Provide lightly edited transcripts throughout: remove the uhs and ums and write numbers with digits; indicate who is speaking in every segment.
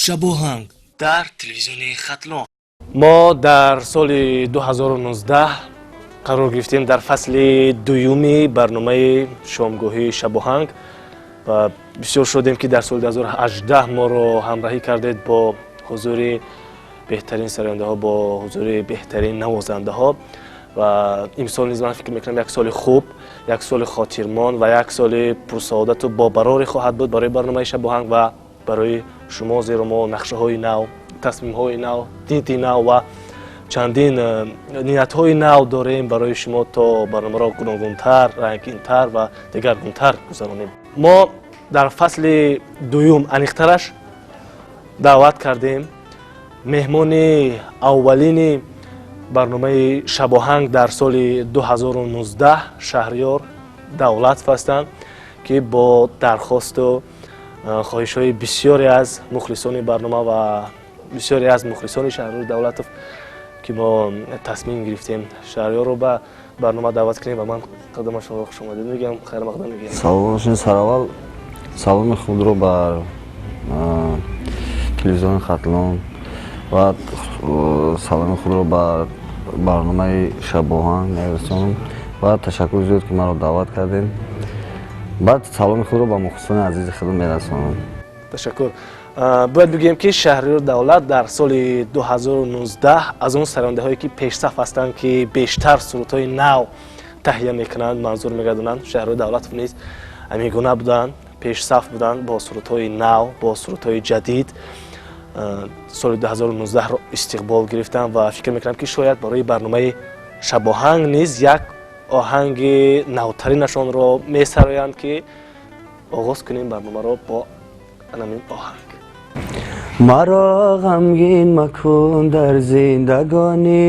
Speaker 1: Шабоҳанг дар телевизиони Хатлон. Мо дар соли 2019 қарор гирифтем дар фасли дуюми барномаи шомгоҳии Шабоҳанг ва бисёр шодем, ки дар соли 2018 моро ҳамроҳӣ кардед бо ҳузури беҳтарин сарояндаҳо, бо ҳузури беҳтарин навозандаҳо. Ва имсол низ ман фикр мекунам, як соли хуб, як соли хотирмон ва як соли пурсаодату бобарорӣ хоҳад буд барои барномаи Шабоҳанг ва барои шумо, зеро мо нақшаҳои нав, тасмимҳои нав, диди нав ва чандин ниятҳои нав дорем барои шумо, то барномаро гуногунтар, рангинтар ва дигаргунтар гузаронем. Мо дар фасли дуюм, аниқтараш, даъват кардем меҳмони аввалини барномаи Шабоҳанг дар соли 2019, Шаҳриёр Давлатов ҳастанд, ки бо дархосту хоҳишҳои бисёре аз мухлисони барнома ва бисёре аз мухлисони Шаҳриёри Давлатов, ки мо тасмим гирифтем Шаҳриёрро ба барнома даъват кунем. Ва ман қадамашонро хушомадед мегӯям, хайрмақдам мегӯям.
Speaker 2: Салом бошед. Сараввал саломи худро бар телевизиони Хатлон ва саломи худро бар барномаи Шабоҳанг мерасонам ва ташаккури зиёд, ки маро даъват кардем. Баъд саломи худро ба мухлисони азизи худ мерасонам.
Speaker 1: Ташаккур. Бояд бигӯем, ки Шаҳриёр Давлат дар соли 2019 аз он сарояндаҳое, ки пешсаф ҳастанд, ки бештар сурудҳои нав таҳия мекунанд, манзур мегардонанд. Шаҳриёр Давлатов низ ҳамин гуна буданд, пешсаф буданд бо сурудҳои нав, бо сурудҳои ҷадид. Соли 2019-ро истиқбол гирифтам ва фикр мекунам, ки шояд барои барномаи Шабоҳанг низ як оҳанги навтаринашонро месароянд, ки оғоз кунем барномаро бо ҳамин оҳанг.
Speaker 2: Маро ғамгин макун дар зиндагонӣ,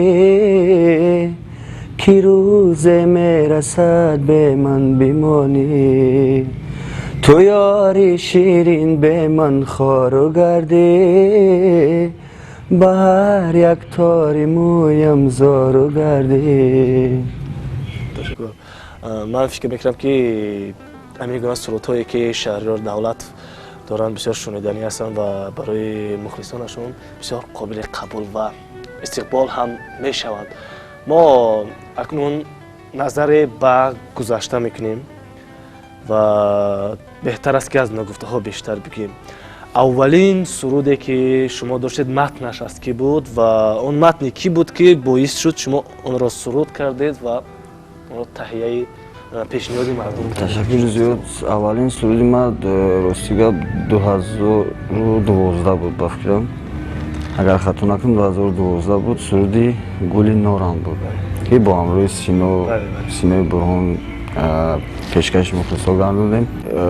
Speaker 2: ки рӯзе мерасад, бе ман бимонӣ. Ту ёри ширин, бе ман хору гардӣ, ба ҳар як тори мӯям зору гардӣ.
Speaker 1: Ташаккур. Ман фикр мекунам, ки ҳамин гуна сурудҳое, ки Шаҳриёр Давлат доранд, бисёр шуниданӣ ҳастанд ва барои мухлисонашон бисёр қобили қабул ва истиқбол ҳам мешаванд. Мо акнун назаре ба гузашта мекунем ва беҳтар аст, ки аз ногуфтаҳо бештар бигӯем. Аввалин суруде, ки шумо доштед, матнаш аз кӣ буд ва он матни кӣ буд, ки боис шуд шумо онро суруд кардед ва онро таҳияи пешниҳоди мардум?
Speaker 2: Ташаккури зиёд. Аввалин суруди ман, рости гап, 2012 буд. Ба фикрам, агар хато накунам, 2012 буд. Суруди «Гули норам» буд, ки бо ҳамроҳи Сино, Синои Бурҳон пешкаши мухлисо гардондем.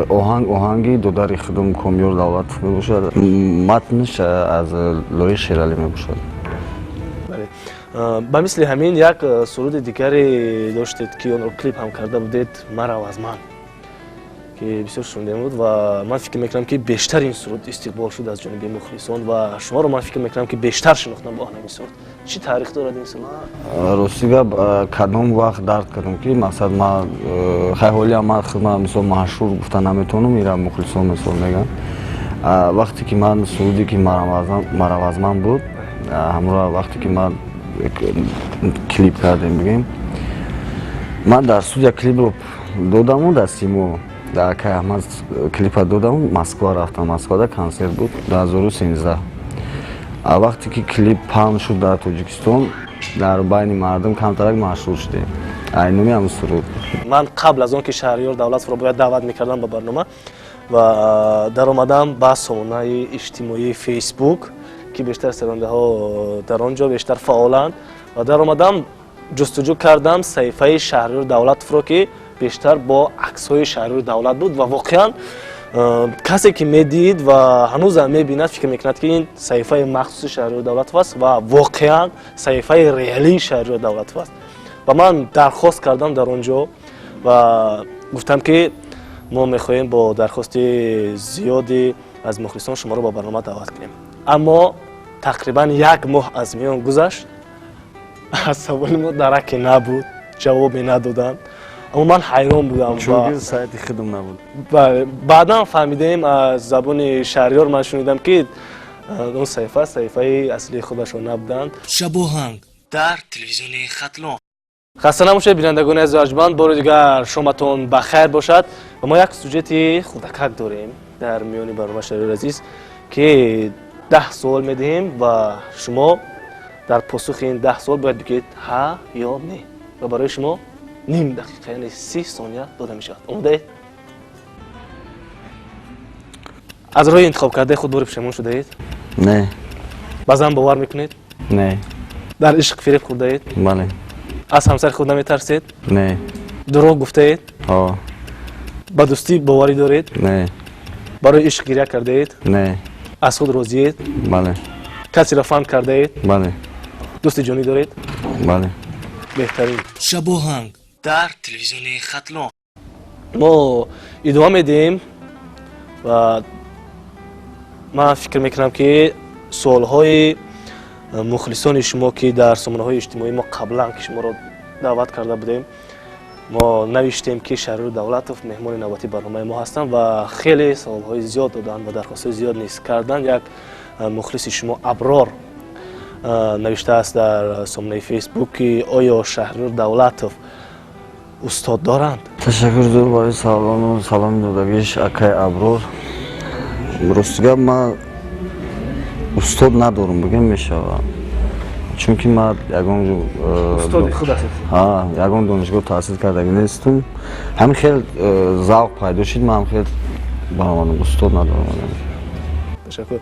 Speaker 2: Оҳанг оҳанги додари худум Комёр Давлатов мебошад, матнаш аз Лоиқ Шералӣ мебошад.
Speaker 1: Ба мисли ҳамин як суруди дигаре доштед, ки онро клип ҳам карда будед, «Марав аз ман», ки бисёр шунида буд. Ва ман фикр мекунам, ки бештар ин суруд истиқбол шуд аз ҷониби мухлисон ва шуморо, ман фикр мекунам, ки бештар шинохтам бо ҳамин суруд. Чӣ таърих дорад ин суруд?
Speaker 2: Рости гап, кадом вақт дард кардам, ки мақсад ман хай ҳолиам ман худман мисол машҳур гуфта наметавонам, ира мухлисон мисол мегӯянд. Вақте ки ман суруде, ки «Марав аз ман» буд, ҳамроҳ вақте ки ман клип кардем, бигем, ман дар студия клипро додаму дар Симо, дар акай Аҳмад клипа додаму Москва рафтам. Москвада консерт буд 2013. Вақте ки клип паҳн шуд дар Тоҷикистон, дар байни мардум камтарак машҳур шудем айноми ҳамн суруд.
Speaker 1: Ман қабл аз он ки Шаҳриёр Давлатовро бояд даъват мекардам ба барнома ва даромадам ба сомонаи иҷтимоии Фейсбук, ки бештар сарояндаҳо дар он ҷо бештар фаъоланд, ва даромадам, ҷустуҷӯ кардам саҳифаи Шаҳриёр Давлатовро, ки бештар бо аксҳои Шаҳриёри Давлат буд. Ва воқеан касе ки медид ва ҳанӯзам мебинад, фикр мекунад, ки ин саҳифаи махсуси Шаҳриёри Давлатов аст ва воқеан саҳифаи реалии Шаҳриёри Давлатов аст. Ва ман дархост кардам дар он ҷо ва гуфтам, ки мо мехоҳем бо дархости зиёди аз мухлисон шуморо ба барнома даъват кунем. Аммо тақрибан як моҳ аз миён гузашт, аз саволи мо дараке набуд, ҷавобе надоданд. Аммо ман ҳайрон будам.
Speaker 2: Чунки сайти худум набуд.
Speaker 1: Баъдан фаҳмидаем, аз забони Шаҳриёр ман шунидам, ки Он саҳифа саҳифаи аслии худашон набуданд. Шабоҳанг дар телевизиони Хатлон. Хаста набошед, бинандагони азизу арҷманд, бори дигар шоматон ба хайр бошад. Ва мо як сюжети хурдакак дорем дар миёни барнома, Шаҳриёри азиз, ки 10 суол медиҳем ва шумо дар посухи ин 10 суол бояд бигӯед ҳа ё не, ва барои шумо ним дақиқа, яъне 30 сония дода мешавад. Омодаед? Аз роҳи интихобкардаи худ бори пушаймон шудаед?
Speaker 2: Не.
Speaker 1: Ба зан бовар мекунед?
Speaker 2: Не.
Speaker 1: Дар ишқ фиреб хӯрдаед?
Speaker 2: Бале.
Speaker 1: Аз ҳамсари худ наметарсед?
Speaker 2: Не.
Speaker 1: Дурӯғ гуфтаед?
Speaker 2: Ҳо.
Speaker 1: Ба дӯстӣ боварӣ доред?
Speaker 2: Не.
Speaker 1: Барои ишқ гиря кардаед?
Speaker 2: Не.
Speaker 1: Аз худ розиед?
Speaker 2: Бале.
Speaker 1: Касеро фанд кардаед?
Speaker 2: Бале.
Speaker 1: Дӯсти ҷонӣ доред?
Speaker 2: Бале.
Speaker 1: Беҳтарин. Шабоҳанг дар телевизиони Хатлон. Мо идома медиҳем ва ман фикр мекунам, ки суолҳои мухлисони шумо, ки дар сомонаҳои иҷтимоӣ мо қаблан ки шуморо даъват карда будем, мо навиштем, ки Шаҳриёр Давлатов меҳмони навбатии барномаи мо ҳастанд, ва хеле саволҳои зиёд доданд ва дархостҳои зиёд низ карданд. Як мухлиси шумо, Аброр, навиштааст дар сомонаи Фейсбук, ки оё Шаҳриёр Давлатов устод доранд?
Speaker 2: Ташаккур зур барои саволону саломи додагиш, акай Аброр. Рости гап, ман устод надорам, бигем мешавад, чунки ман ягон
Speaker 1: Устоди худ ҳастед.
Speaker 2: Ягон донишгоҳ таҳсил кардагӣ нестум. Ҳамин хел завқ пайдо шуд, ман ҳам хел баромадам, устод надорам.
Speaker 1: Ташаккур.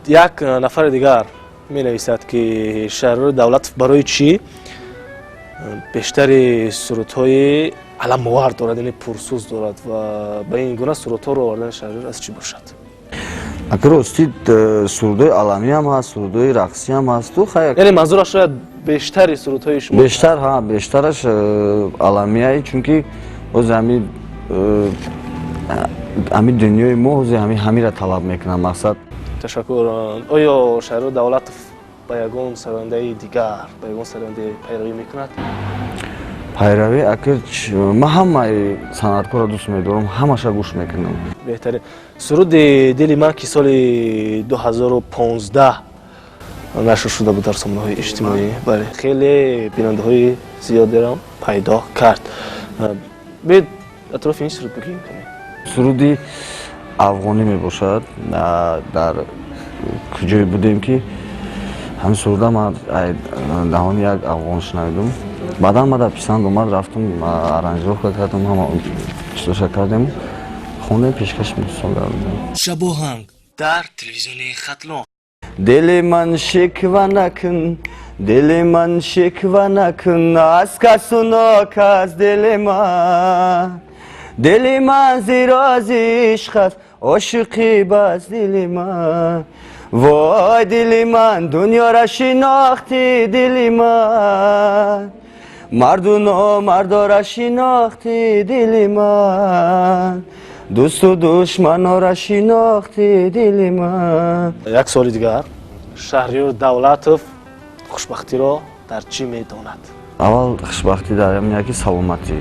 Speaker 1: Як нафари дигар менависад, ки Шаҳриёри Давлатов барои чӣ бештари сурудҳои аламовар дорад, яъне пурсӯз дорад, ва ба ин гуна сурудҳоро овардани Шаҳриёр аз чӣ бошад?
Speaker 2: Ака, рости, сурудҳои аламиам ҳаст, сурудҳои рақсиам ҳасту хай.
Speaker 1: Яъне манзураш шояд бештари сурудҳои шумо.
Speaker 2: Бештар, ҳа, бештараш аламияи, чунки ҳози ҳами дунёи мо ҳози ҳамира талаб мекунад, мақсад.
Speaker 1: Ташаккур. Оё Шаҳриёр Давлатов ба ягон сарояндаи дигар, ба ягон сарояндаи пайравӣ мекунад?
Speaker 2: Пайравӣ, ака, ман ҳамаи санъаткорро дӯст медорам, ҳамаша гӯш мекунам.
Speaker 1: Беҳтарин. Суруди «Дили ман», ки соли 2015 нашр шуда буд дар сомонаҳои иҷтимоӣ, бале, хеле бинандаҳои зиёдеро пайдо кард. Биёед, атрофи ин суруд бигӯем каме.
Speaker 2: Суруди афғонӣ мебошад. Дар куҷое будем, ки ҳамин суруда ман даҳони як афғон шунавидум, баъдан мада писанд омад, рафтум, аранжировка кардам, ҳама чизоша кардем, хондем, пешкаши мухлисон гардидем.
Speaker 1: Шабоҳанг дар телевизиони Хатлон.
Speaker 2: Дили ман, шиква накун, дили ман, шиква накун аз касу нокас. Дили ман, дили ман зирози ишқ аст ошиқӣ бас. Дили ман, вой, дили ман, дунёра шинохтӣ. Дили ман, марду номардора шинохтӣ. Дили ман, дӯсту душманора шинохтӣ. Дили ман.
Speaker 1: Як суоли дигар: Шаҳриёр Давлатов хушбахтиро дар чӣ медонад?
Speaker 2: Аввал хушбахтӣ дар ҳамин, ки саломатӣ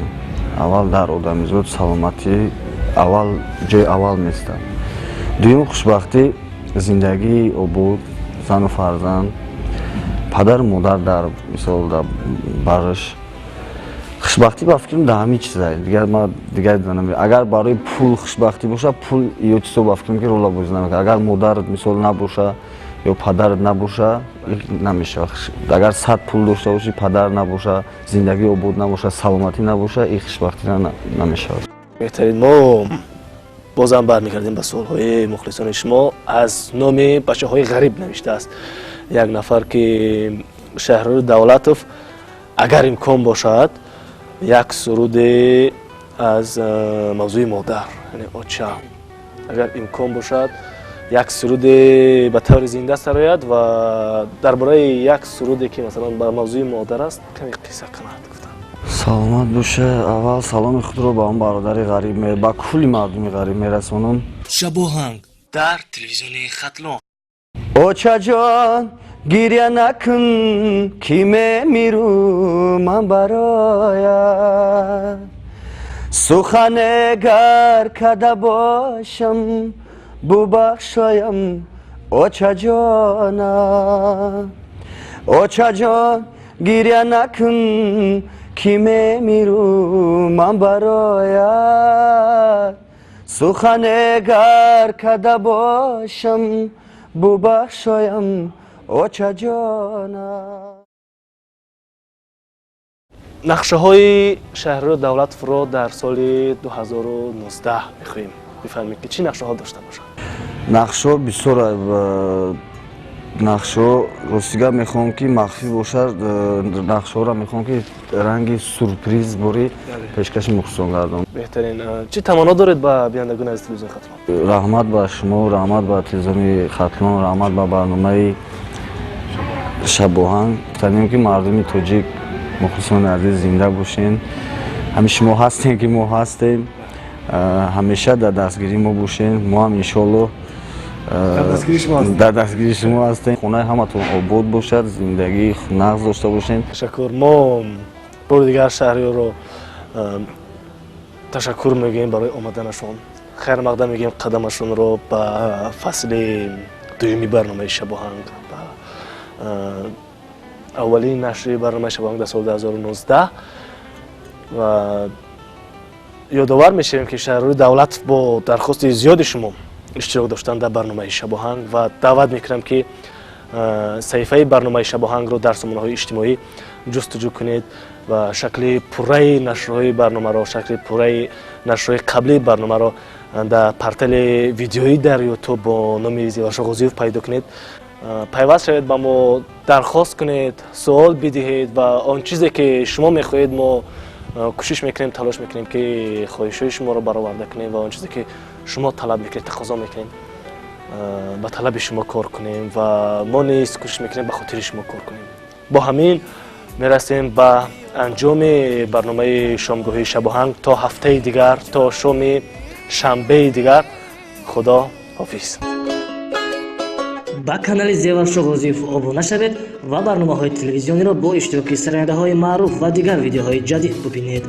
Speaker 2: аввал дар одамизод, саломатӣ аввал ҷои аввал местад. Дуюм хушбахтӣ зиндагии обод, зану фарзанд, падару модар дар мисол дар бараш. Хушбахтӣ, ба фикрам, дар ҳамин чиза. Дигар ма дигар агар барои пул хушбахтӣ боша, пул ё чизо, ба фикрам, ки рола бозӣ намекунад. Агар модарат мисол набоша ё падарат набоша, намешавад. Агар сад пул дошта бошӣ, падар набоша, зиндагӣ обод набоша, саломатӣ набоша, ин хушбахтӣ намешавад.
Speaker 1: Беҳтарин. Мо бозам бармегардем ба суолҳои мухлисони шумо. Аз номи бачаҳои ғариб навиштааст як нафар, ки Шаҳриёри Давлатов агар имкон бошад, як суруде аз мавзӯи модар, яъне оча, агар имкон бошад, як суруде ба таври зинда сарояд ва дар бораи як суруде, ки масалан ба мавзӯи модар аст, каме қисса кунад, гуфтанд.
Speaker 2: Саломат боша. Аввал саломи худро ба он бародари ғариб, ба кулли мардуми ғариб мерасонам.
Speaker 1: Шабоҳанг дар телевизиони Хатлон.
Speaker 2: Очаҷон, гиря накун, ки мемиру ман бароят. Сухане гар када бошам, бубахшоям. Очаҷона, очаҷон, гиря накун, ки мемиру ман бароят. Сухане гар када бошам, бубахшоям, очаҷона.
Speaker 1: Нақшаҳои Шаҳриёр Давлатовро дар соли 2019 мехоҳем бифаҳмем, ки чӣ нақшаҳо дошта бошад.
Speaker 2: Нақшҳо бисёр, нақшҳо, ростига, мехоҳам, ки махфӣ бошад. Нақшҳоро мехоҳам, ки ранги сюрприз борӣ пешкаши мухлисон гардон.
Speaker 1: Беҳтарин. Чӣ таманно доред ба бинандагони аз телевизиони Хатлон?
Speaker 2: Раҳмат ба шумо, раҳмат ба телевизиони Хатлон, раҳмат ба барномаи Шабоҳанг. Гуфтанем, ки мардуми тоҷик, мухлисони азиз, зинда бошен. Ҳамин шумо ҳастем, ки мо ҳастем. Ҳамеша дар дастгирии мо бошен, мо ҳам, иншоалло, дар дастгирии шумо ҳастем. Хонаи ҳаматон обод бошад, зиндагии нағз дошта бошен.
Speaker 1: Ташаккур. Мо бори дигар Шаҳриёрро ташаккур мегӯем барои омаданашон, хайрмақдам мегӯем қадамашонро ба фасли дуюми барномаи Шабоҳанг, ба аввалин нашри барномаи Шабоҳанг дар соли 2019. Ва ёдовар мешавем, ки Шаҳриёри Давлатов бо дархости зиёди шумо иштирок доштанд дар барномаи Шабоҳанг. Ва даъват мекунам, ки саҳифаи барномаи Шабоҳангро дар сомонаҳои иҷтимоӣ ҷустуҷӯ кунед ва шакли пурраи нашрҳои барномаро, шакли пурраи нашрҳои қаблии барномаро дар портали видеоӣ дар Ютуб бо номи Зеваршо Ғозиев пайдо кунед. Пайваст шавед ба мо, дархост кунед, суол бидиҳед ва он чизе, ки шумо мехоҳед, мо кӯшиш мекунем, талош мекунем, ки хоҳишҳои шуморо бароварда кунем ва он чизе, ки шумо талаб мекунед, тақозо мекунем, ба талаби шумо кор кунем ва мо низ кӯшиш мекунем, ба хотири шумо кор кунем. Бо ҳамин мерасем ба анҷоми барномаи шомгоҳии Шабоҳанг. То ҳафтаи дигар, то шоми шанбеи дигар, худо ҳофиз.
Speaker 3: Ба канали Зеваршо Ғозиев обуна шавед ва барномаҳои телевизиониро бо иштироки сарояндаҳои маъруф ва дигар видеоҳои ҷадид бубинед.